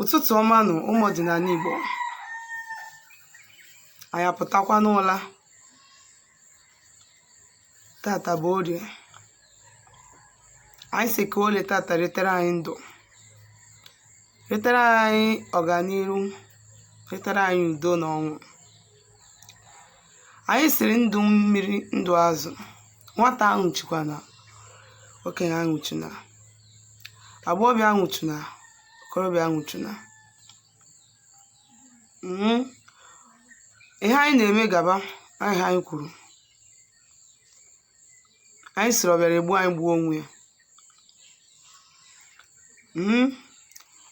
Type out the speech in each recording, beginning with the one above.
Ụtụtụ ọma nụ ụmụ ọdịnala Igbo. Anyị apụtakwa n'ụla. Tata bụ orie. Anyị sị ka orie tata retere anyị ndụ, retere anyị ọganiru, retere anyị udo na ọṅụ. Anyị sịrị ndụ mmiri ndụ azụ, nwata anwụchikwana, okenye anwụchina, agbọghọbịa anwụchina, okorobịa anwụchina. Ihe anyị na-eme gaba, ihe anyị kwuru. Anyị sịrị ọ bịara egbu anyị gbuo onwe ya.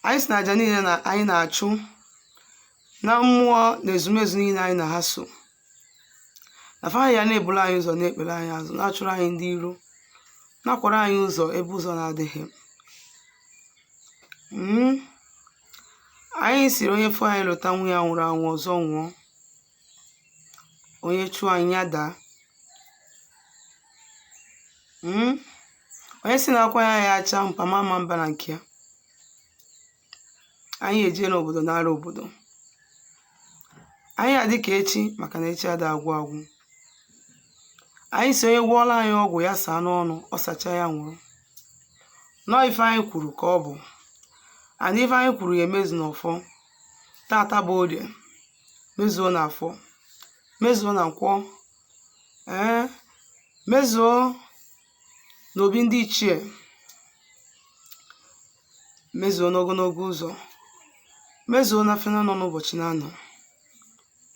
Anyị sị na aja niile na anyị na-achụ na mmụọ na ezumezu niile anyị na ha so na fa ya na-eburu anyị ụzọ, na-ekpere anyị azụ, na-achụrụ anyị ndị iro, na-akwara anyị ụzọ ebe ụzọ na-adịghị. Anyị sịrị onye fụ anyị lụta nwunye ya nwụrụ anwụ ọzọ nwụọ, onye chụọ anyị ya daa. Onye sị na akwa ya ya acha mpama ama mba na nke ya. Anyị eje n'obodo nara obodo. Anyị adị ka echi maka na echi ada agwụ agwụ. Anyị sị onye gwọọla anyị ọgwụ ya saa n'ọnụ, ọ sacha ya nwụrụ. Nọọ ife anyị kwuru ka ọ bụ, and ife anyị kwuru ya emezu n'ọfọ. Tata bụ orie, mezuo na afọ, mezuo na nkwọ, ee, mezuo n'obi ndị ichie, mezuo n'ogologo ụzọ, mezuo n'afịa na-anọ n'ụbọchị na-anọ.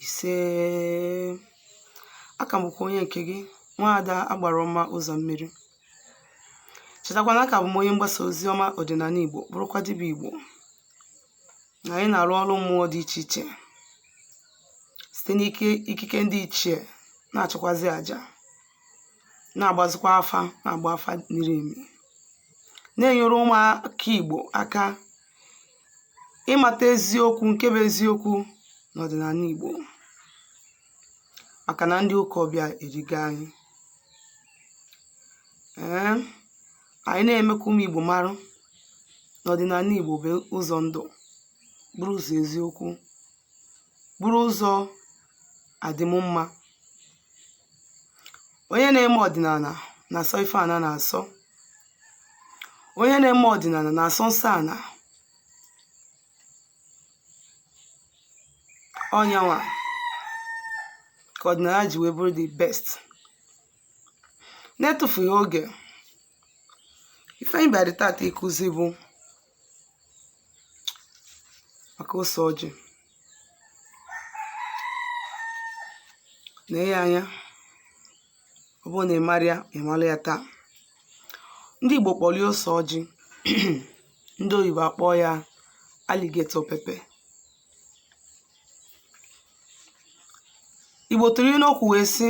Ise. Aka m bụkwa onye nke gị, nwaada agbara ọma ụzọ mmiri. Chetakwa na aka bụ m onye mgbasa ozi ọma ọdịnala Igbo, bụrụkwa dibịa Igbo, na anyị na-arụ ọrụ mmụọ dị iche iche site n'ike ikike ndị ichie, na-achụkwazi àjà, na-agbazikwa afa, na-agba afa miri emi, na-enyere ụmụaka Igbo aka ịmata eziokwu nke bụ eziokwu n'ọdịnala Igbo, maka na ndị ụka ọbịa erigo anyị. Ee, anyị na-eme ka ụmụ Igbo marụ na ọdịnala Igbo bụ ụzọ ndụ, bụrụ ụzọ eziokwu, bụrụ ụzọ adịmma. Onye na-eme ọdịnala na-asọ ife ana na-asọ. Onye na-eme ọdịnala na-asọ nsọ ana. Ọ nyanwa ka ọdịnala ji wee bụrụ the best. Na-etufughị oge, ife anyị bịara tata ịkụzi bụ maka ose ọjị. Nee ya anya, ọ bụrụ na ị mara ya, ị mara ya taa. Ndị Igbo kpọrọ ya ose ọjị, ndị oyibo akpọọ ya alligator pepper. Igbo tụrụ ilu okwu wee sị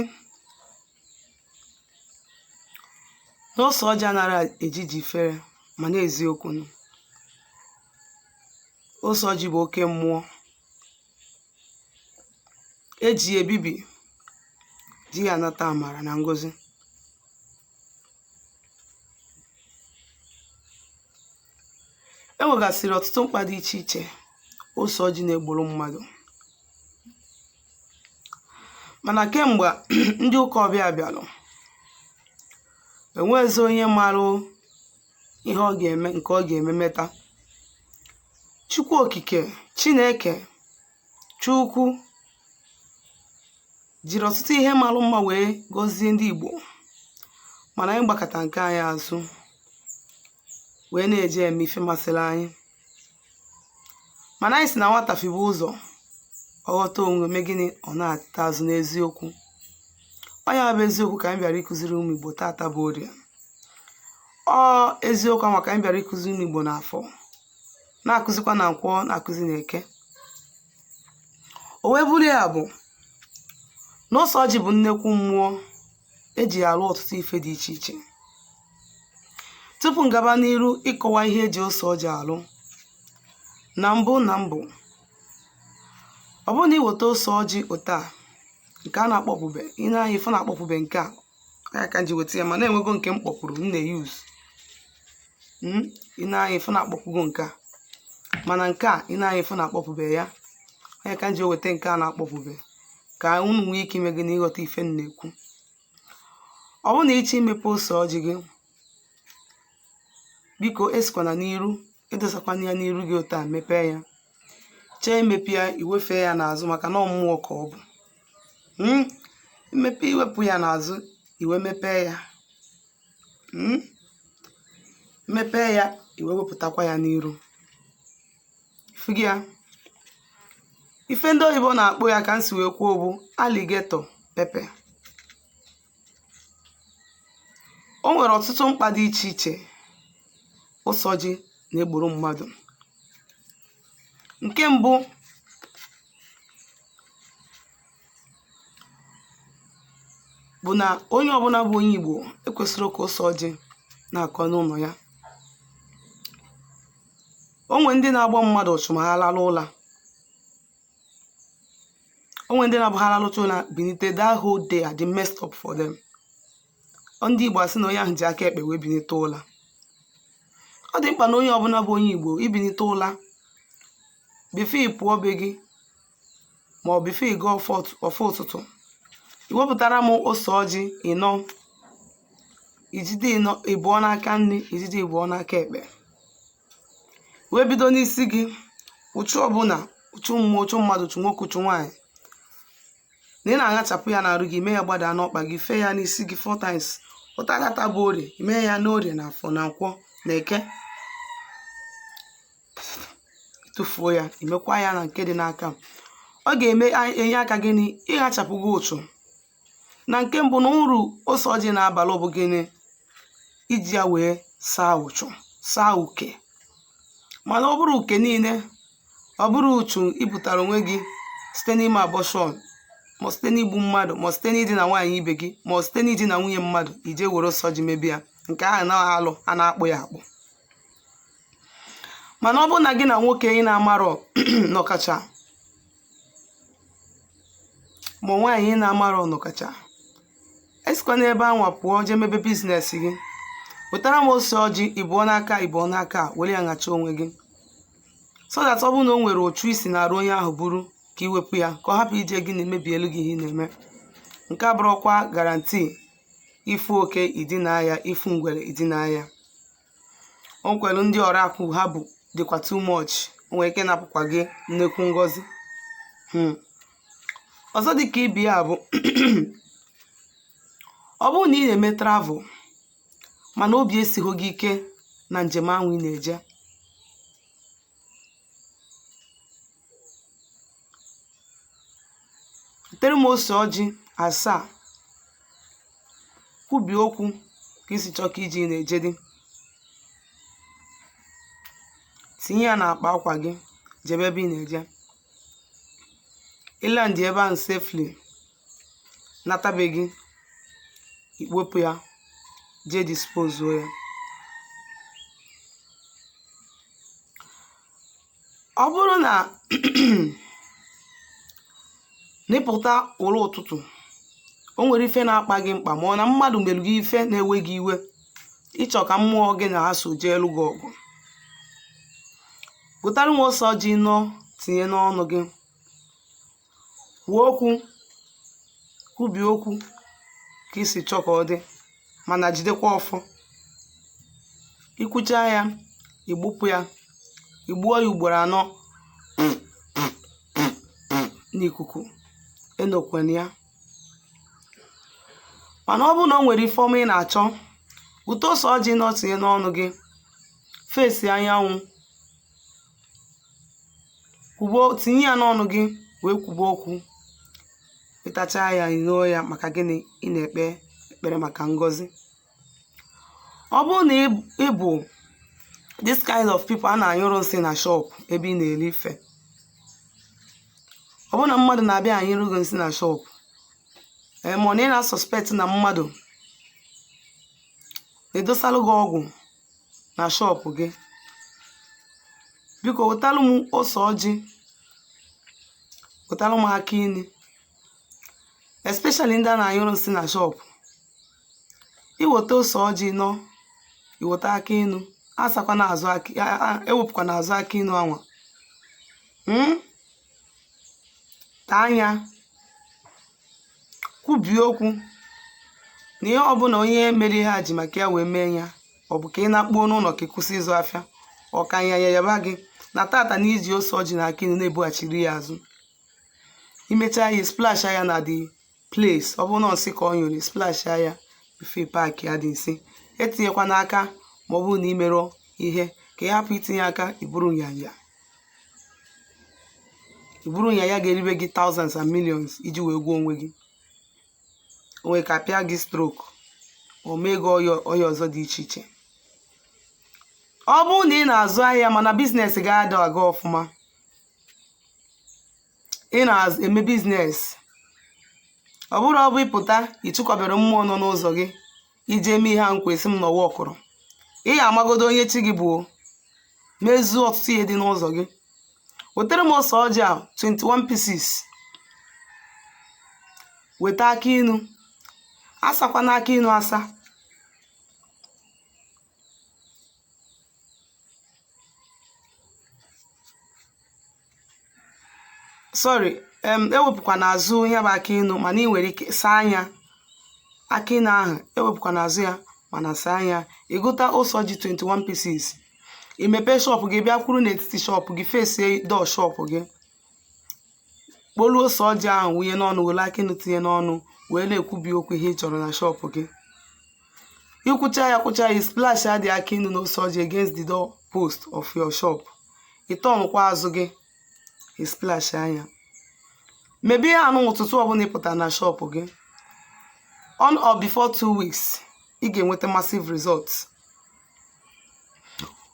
na ose ọjị anara ejiji ifere, ma na eziokwu nụ. Ose ọjị bụ oke mmụọ eji ebibi ji ya anata amara na ngozi. E nwegasịrị ọtụtụ mkpa dị iche iche ose ọjị na-egboro mmadụ, mana kemgbe ndị ụka ọbịa bịalụ, enwezi onye marụ ihe ọ ga-eme nke ọ ga-eme meta. Chukwu Okike, Chineke, Chukwu jiri ọtụtụ ihe marụ mma wee gọzie ndị Igbo, mana anyị gbakọta nke anyị azụ wee na-eje eme ife masịrị anyị. Mana anyị sị na nwata fibe ụzọ, ọ ghọta onwe mee gịnị, ọ na-ata azụ n'eziokwu. Ọ ya bụ eziokwu ka anyị bịara ịkụziri ụmụ Igbo tata bụ orie. Ọ eziokwu ahụ ka anyị bịara ịkụziri ụmụ Igbo n'afọ, na-akụzikwa na nkwọ, na-akụzi na eke. O wee bụrụ ya bụ na ose ọjị bụ nnekwu mmụọ eji alụ ọtụtụ ife dị iche iche. Tupu m gaba n'iru ịkọwa ihe eji ose ọjị alụ, na mbụ na mbụ, ọ bụrụ na ị weta ose ọjị otu a nke a na-akpọpụbe, ị na-anya ife na-akpọpụbe nke a ya ka m ji weta ya, mana enwego nke m kpọpụrụ m na-eyuzu. Ị na-anya ife na-akpọpụgo nke a. Mana nke a ị na-anya fụ na akpọpụbe ya, onye ka m ji eweta nke a na-akpọpụbe ka unu nwee ike ime gị na ịghọta ife m na-ekwu. Ọ bụrụ na ị chọọ imepe ose ọjị gị, biko esikwana n'iru, edosakwana ya n'iru gị otu a mepee ya. Chee imepe ya, iwefee ya n'azụ, maka na ọ mmụọ ka ọ bụ. Imepe, iwepụ ya n'azụ, iwe mepee ya. Mepee ya, iwe wepụtakwa ya n'iru. Fụgị ya, ife ndị oyibo na-akpọ ya ka m si wee kwuo bụ alligator pepper. O nwere ọtụtụ mkpa dị iche iche ose ọjị na-egboro mmadụ. Nke mbụ bụ na onye ọbụla bụ onye Igbo ekwesịrị ka ose ọjị na-akọ n'ụlọ ya. O nwere ndị na-agba mmadụ ọchụ ma ha lalụ ụla. O nwere ndị na-abụ ha lalụcha ụla binite, that whole day adị messed up for them. Ndị Igbo asị na onye ahụ ji aka ekpe wee binite ụla. Ọ dị mkpa na onye ọbụla bụ onye Igbo ibinite ụla, before ị pụọ be gị ma ọ before ị gaa ọfọ ụtụtụ, iwepụtara m ose ọjị ịnọ, ijide ịnọ ịbụọ n'aka nri, ijide ịbụọ n'aka ekpe, wee bido n'isi gị. Ụchụ ọbụla, ụchụ mmụọ, ụchụ mmadụ, ụchụ nwoke, ụchụ nwaanyị, na ị na-aṅachapụ ya n'arụ gị, mee ya gbadaa n'ọkpa gị, fee ya n'isi gị four times. Ụtagata bụ orie, mee ya n'orie na afọ na nkwọ na eke, tụfuo ya, imekwa ya na nke dị n'aka. Ọ ga-eme enye aka gịnị? Ịghachapụ gị ụchụ. Na nke mbụ na uru ose ọjị na-abalị bụ gịnị? Iji ya wee saa ụchụ, saa uke. Mana ọ bụrụ uke niile, ọ bụrụ ụchụ ibutara onwe gị site n'ime abortion, ma site n'igbu mmadụ, ma site n'idina nwaanyị ibe gị, ma site n'idina nwunye mmadụ, ije were ose ọjị mebie ya, nke ahụ na alụ a na-akpụ ya akpụ. Mana ọ bụrụ na gị na nwoke ị na-amarọ nọkacha, ma nwaanyị ị na-amarọ nọkacha, esikwa n'ebe anwa pụọ jee mebe business gị, wetara m ose ọjị ịbụọ n'aka, ịbụọ n'aka, were ya ṅacha onwe gị, so that ọ bụrụ na o nwere ụchụ isi na-arụ onye ahụ buru, ka iwepụ ya, ka ọ hapụ ije gị na-emebi elu gị ihe ị na-eme. Nke a bụrụkwa guarantee. Ifu oke idina ya, ifu ngwere idina ya. O kwelu ndị ọrụ akụ ha bụ dịkwa too much, o nwere ike ịnapụkwa gị nnekwu ngọzi. Ọzọ dịka ibi ya bụ, ọ bụrụ na ị na-eme travel mana obi esighị gị ike na njem ahụ ị na-eje, tere m ose ọjị asaa, kwubie okwu ka isi chọọ ka iji na-eje dị, tinye ya n'akpa akwa gị, jebe ebe ị na-eje. Ịlandị ebe ahụ safely, natabeghị, ikpopụ ya, jee dispose ya. Ọ bụrụ na n'ịpụta ụra ụtụtụ, o nwere ife na-akpa gị mkpa, ma ọ na mmadụ mere gị ife na-ewe gị iwe, ịchọ ka mmụọ gị na ha so jee lụ gị ọgụ, wetara nwa ose ọjị nọ, tinye n'ọnụ gị, kwuo okwu, kwubie okwu ka isi chọọ ka ọ dị, mana jidekwa ọfọ. Ikwucha ya, igbupụ ya, igbuo ya ugboro anọ n'ikuku, enokwana ya. Mana ọ bụrụ na o nwere ife ọma ị na-achọ, wute ose ọjị nọ, tinye n'ọnụ gị, fesi anyanwụ, kwubo, tinye ya n'ọnụ gị wee kwubo okwu. Ịtacha ya, ịṅụọ ya. Maka gịnị? Ị na-ekpe ekpere maka ngọzi. Ọ bụrụ na ị bụ this kind of people a na-anyụrụ nsị na shop ebe ị na-eri ife, ọ bụrụ na mmadụ na-abịa anyụrụ gị nsị na shop, ee, ma ọ na ị na-suspect na mmadụ na-edosalụ gị ọgwụ na shop gị, biko wetalụ m ose ọjị, wetalụ m aka ini, especially ndị a na-anyụrụ nsị na shop. Iweta ose ọjị nọ, iweta aka inu. Asakwana azụ akị, ewepụkwana azụ akị inu anwa. Taa anya, kwubie okwu na ihe ọbụla onye mere ihe a ji maka ya wee mee ya, ọ bụ ka ị na-akpuo n'ụlọ, ka ị kwụsị ịzụ afịa, ọ ka nyanya yaba gị na tata na iji ose ọjị na akị inu na-ebughachiri ya azụ. Imechaa ya, splash ya na the place. Ọ bụrụ na nsị ka ọ nyụrụ, splash ya before pack ya dị nsị. Etinyekwa n'aka ma ọ bụrụ na ị merụọ ihe, ka ị hapụ itinye aka, iburu nyanya, iburu nyanya ga-eribe gị thousands and millions iji wee gwuo onwe gị onwe, ka pịa gị stroke, o mee gị ọya ọya ọzọ dị iche iche. Ọ bụrụ na ị na-azụ ahịa mana business gị ada aga ọfụma, ị na-eme business, ọ bụrụ ọ bụ ịpụta ịchụkwabere mmụọ nọ n'ụzọ gị iji eme ihe a nkwesị m n'ọwa ọkụrụ, ị ga-amagodo onye chi gị bụ, mezuo ọtụtụ ihe dị n'ụzọ gị. Wetara m ose ọjị a 21 pieces, weta akị inu. Asakwana akị inu asa. Sorry, ewepụkwa n'azụ ya bụ akị inu, mana ị nwere ike saa anya akị inu ahụ. Ewepụkwa n'azụ ya, mana saa anya. Ịgụta ose ọjị 21 pieces, i mepee shop gị, bịa kwuru n'etiti shop gị, fesie door shop gị, kpolu ose ọjị ahụ wunye n'ọnụ, were akị inu tinye n'ọnụ, wee na-ekwubi okwu ihe ị chọrọ na shop gị. Ikwucha ya, kwụcha ya, splash adị akị inu na ose ọjị against the door post of your shop. Ịtọnụkwa azụ gị, splash anya. Mebe ihe anụ ụtụtụ ọbụla ị pụtara na shop gị, on or before 2 weeks, ị ga-enweta massive results.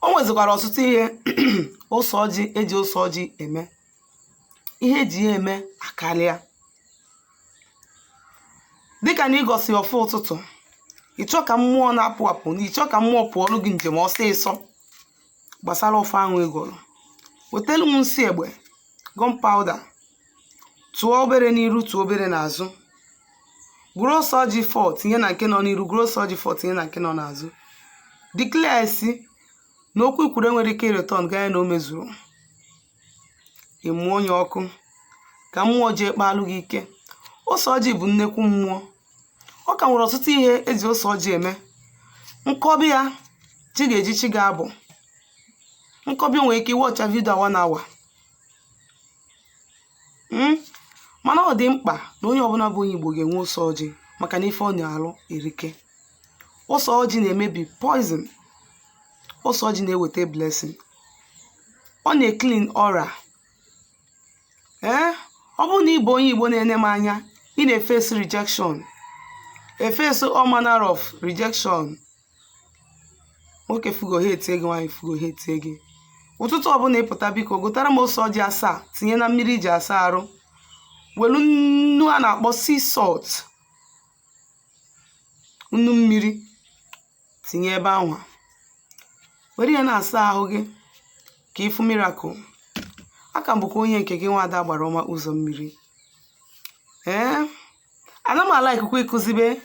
O nwezikwara ọtụtụ ihe ose ọjị, eji ose ọjị eme. Ihe eji ya eme akarịa, dịka na ịgosi ọfụ ụtụtụ, ịchọ ka mmụọ na-apụ apụ, na ịchọ ka mmụọ pụọlụ gị njem ọsịsọ gbasara ọfụ ahụ ịgọrọ. Wetelu m nsị egbe, gunpowder, tụọ obere n'iru, tụọ obere n'azụ. Gụrụ ose ọjị 4 tinye na nke nọ n'iru, gụrụ ose ọjị 4 tinye na nke nọ n'azụ. Declare si na okwu ikwuru enwere ike return gaa na o mezuru. Ị mụọ onye ọkụ ka mmụọ jee kpalụ gị ike. Ose ọjị bụ nnekwu mmụọ. Ọ ka nwere ọtụtụ ihe eji ose ọjị eme. Nkọbi ya, chi ga-eji chi ga-abụ nkọbi. Nwere ike iwọcha video one hour, mana ọ dị mkpa na onye ọbụla bụ onye Igbo ga-enwe ose ọjị, maka na ife ọ na-alụ erike. Ose ọjị na-emebi poison, ose ọjị na-eweta blessing, ọ na-eclean aura. Ee, ọ bụrụ na ị bụ onye Igbo na-ene m anya, ị na-eface rejection, eface all manner of rejection, nwoke fugo ha etie gị, nwaanyị fugo ha etie gị, ụtụtụ ọbụla ịpụta, biko gụtara m ose ọjị 7, tinye na mmiri iji asa arụ, welu nnu a na-akpọ sea salt, nnu mmiri, tinye ebe anwa, were ya na-asa ahụ gị ka ịfụ miracle. Aka m bụkwa onye nke gị, nwaada gbara ọma ụzọ mmiri. Ee, ana m ala ikuku ịkụzibe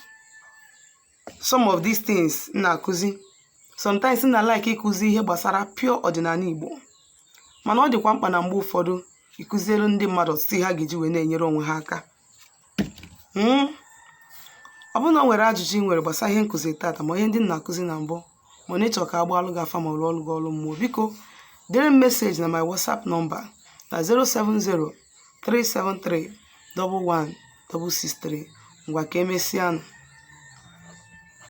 some of these things m na-akụzi. Sometimes m na-like ịkụzi ihe gbasara pure ọdịnala Igbo, mana ọ dịkwa mkpa na mgbe ụfọdụ ịkụziere ndị mmadụ ọtụtụ ihe ha ga-eji wee na-enyere onwe ha aka. Ọ bụrụ na o nwere ajụjụ ị nwere gbasara ihe nkụzi tata, ma ihe ndị m na-akụzi na mbụ, mana ịchọ ka a gbaalụ gị afa ma rụọ ọrụ gị ọrụ mmụọ, biko dere m message na my WhatsApp number na 070 373 11 663. Ngwa, ka emesịanụ.